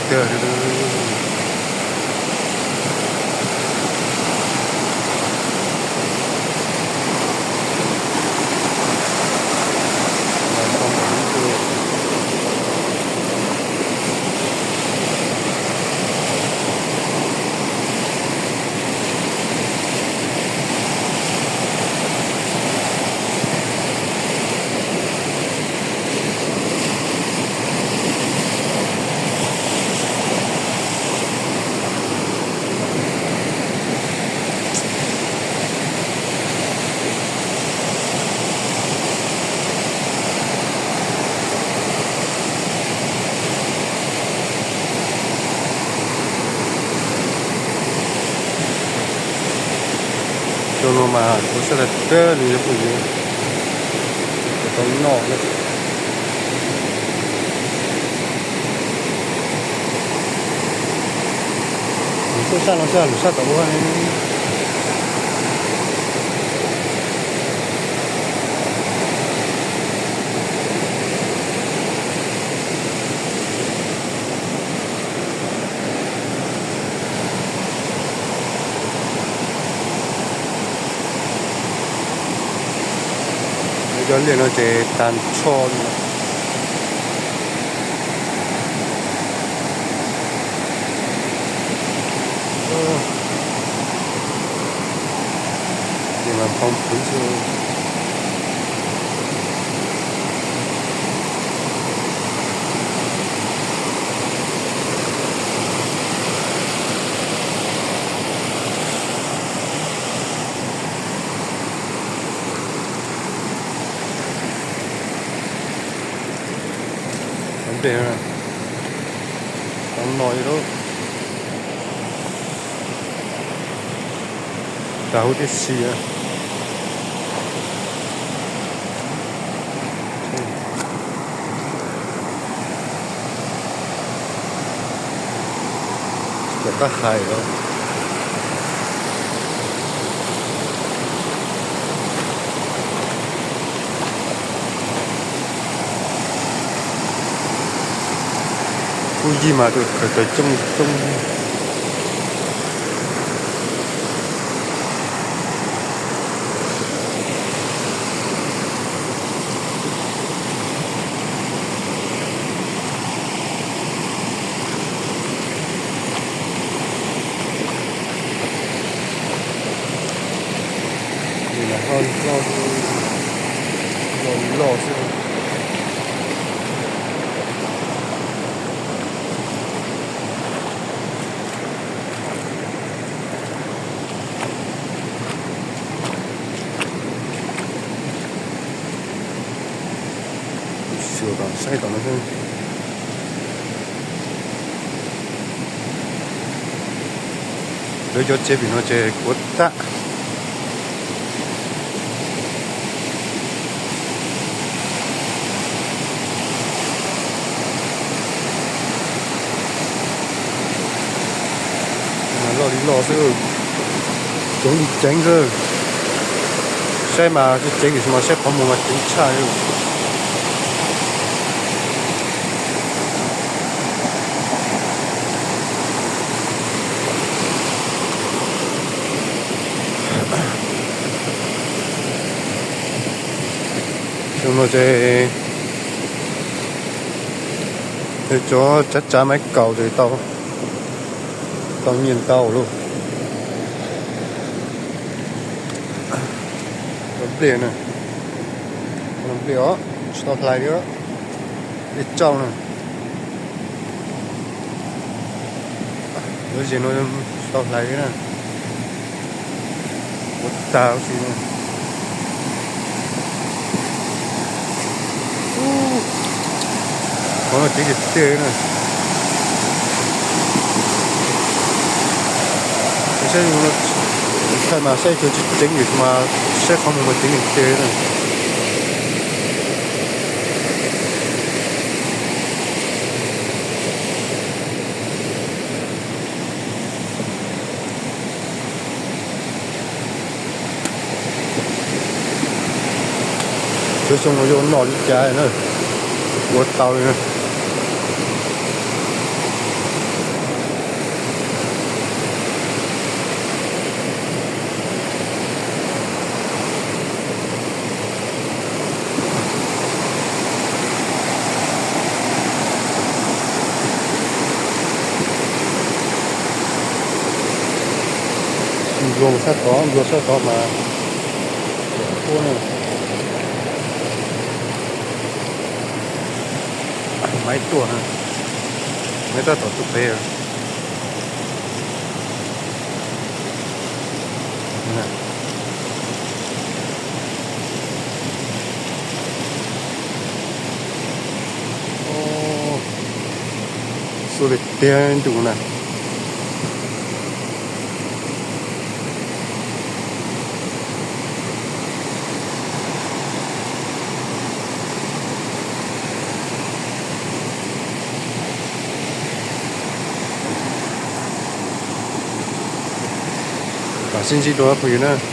kawg. Xyoo no mas kuv sab tas tag li phooj ywg, tsis tau noj na. Lub sab no xwb, lub sab tom ub ne. Lawv cov liaj no ces tag nrho li. Ces mas nphoo plhwv xwb. Nplej, tau no li lawm. Tag huv tib si. Tsis pom qab hais os. Kuj yig mas kawg, kawg coob coob. Li no ho loj, loj li loj xwb. Xyuas kom saib tom no xwb. Lawv cov tsev pem no ces kuav tag. Loj li loj xwb, ceev li ceev xwb. Saib mas tsis ceev tiam sis mas saib qhov muag mas ceev tshaj li. Xyoo no ces cov tsav tsav maiv kaus ces tau, tau nyiaj ntau lauj. Los nplej na, los nplej os, tsis tau hlais li os. Nplej tsauj na. Lawv ze no tsis tau hlais li na. Kuav tag huv si. Qhov no ceev tiag tiag na. Saib, saib mas saib cov tsis ceev mas saib qhov muag mas ceev tiag tiag na. Cov xyoo no yuav noj li cas na, ua tau li na. Sab tod, nplua sab tod mas, ua na, maiv tuaj, maiv tab tom tuaj pem. Xub li tiag ntu na. Vam sib ntsib dua phooj ywg na.